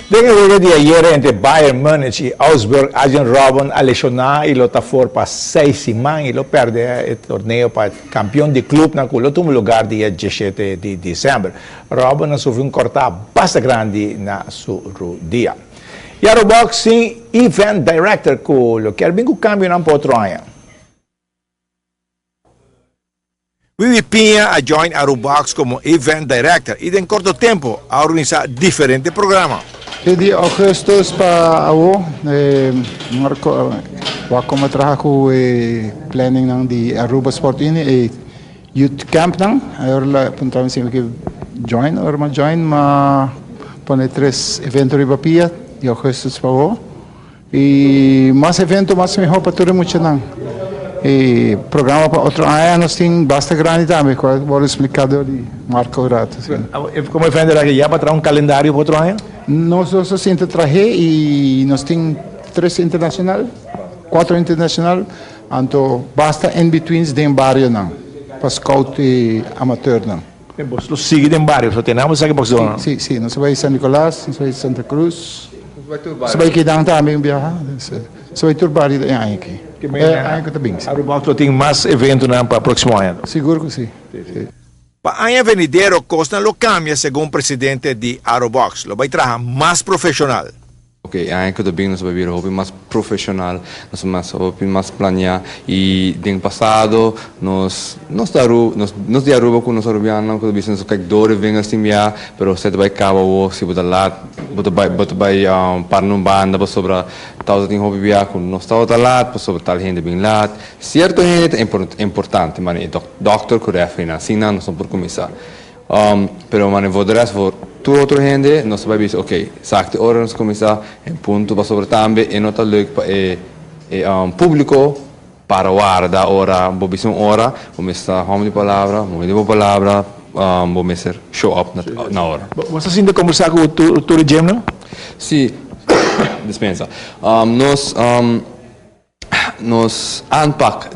Den e wega di ayera entre Bayern Munich y Augsburg, Arjen Robben a lesiona y lo ta for pa seis siman y lo perde e torneo pa campeon di clubnan cu lo tuma lugar dia 17 di december. Robben a sufri un corta basta grandi na su rudia. Y Arubox sin event director cu lo kier bin cu cambionan pa otro aña. Wiwi Piña a join Arubox como event director y den corto tempo a organisa diferente programa. Di augustus pa awo, Marco, wak como traha cu e planning nan di Aruba Sport Unie e youth camp nan. Awor la puntra mi si mi ke join, ora mi join ma pone tres evento riba pia di augustus pa awo. Y mas evento mas miho pa tur e muchanan. E programa pa otro aña nos tin basta grandi tambe, cual a worde explica door di Marco rato. Si. Como event era ya pa traha un calendario pa otro aña? Nos dos a sinta trahe y nos tin tres internacional, cuatro internacional, anto basta in-betweens den barionan pa scout e amateurnan. Bos lo sigui den bario, so tene amo sa ki boxeadornan. Si, si, nos a bay San Nicolas, nos a bay Santa Cruz, nos a bay Kidan tambe un biaha, nos a bay tur bario e aña aki, e aña ku ta bin. Aruba lo tin mas eventonan pa proximo aña? Sigur ku si, si. Pa aña venidero kosnan lo kambia segun presidente di Arubox, lo bay traha mas profesional. Ok, e aña ku ta bin nos a bai bira hopi mas profeshonal, nos a mas hopi mas planeá i den pasado nos nos ta Aruba nos nos di Aruba ku nos arubianonan ku ta bisa nos a kijk door de vingers tin bia pero esei ta bai kaba awor si bo ta lat bo ta bai bo ta bai para na un banda pasobra tabata tin hopi bia ku nos tabata lat pasobra tal hende bin lat. Sierto hende ta importante mane e dòkter ku rèfrinan sin nan nos no por kuminsá. Pero mane voor de rest voor tur otro hende nos ta bai bisa ok sak te ora nos cuminsa en punto pasobra tambe e no ta leuk pa e e publico para warda ora bo bisa un ora bo mester ta home di palabra bo di bo palabra bo mester show up na ora. Bo ta sinti combersa cu tur e gymnan? Si, dispensa. Nos. Nos aanpak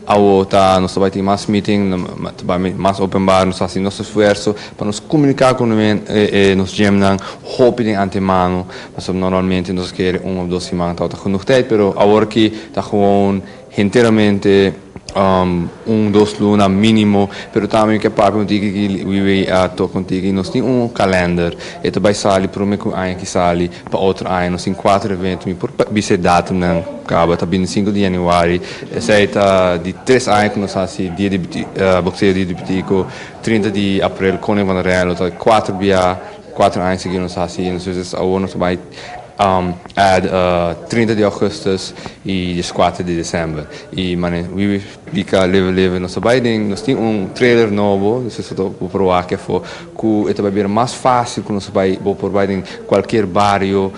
awo ta nos ta bai tin mas meeting, ta bai mas openbaar, nos ta hasi nos esfuerso pa nos komuniká ku nos gymnan hopi den antemano, pasobra normalmente nos a kere un òf dos siman tabata genoeg tijd, pero awor aki ta gewoon henteramente. Un dos luna minimo, pero tambe mi ke papia un tiki ki Wiwi a toka un tiki, nos tin un kalender, e ta bai sali prome ku aña ki sali pa otro aña, nos tin kuater evento, mi por bisa e datumnan kaba, ta 25 di januari, esei ta di tres aña ku nos hasi dia di bokseo dia di Betico, 30 di aprel Koning van Oranje lo ta kuater bia, 4 aña sigui nos hasi, entonces awor nos ta bai add 30 di augustus y 14 di december. Y mane Wiwi explica leve leve, nos ta bay den, nos tin un trailer nobo, dus esaki bo por wak afo, cu e ta bay bira mas facil cu nos bay, bo por bay den cualkier bario,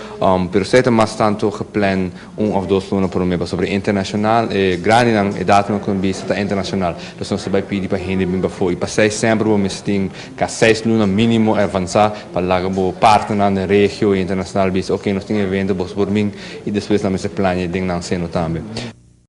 pero esey ta mas tanto geplan un of dos luna prome, pasobra internacional, e grandinan, e datonan cu nan bisa ta internacional, dus nos ta bay pidi pa hende bin pafo y pa esey semper bo mester tin ca 6 luna minimo avansa pa laga bo partnernan den regio y internacional bisa: "Ok, nos tin evento, bo por bin", y despues nan mester plania den nan seno tambe.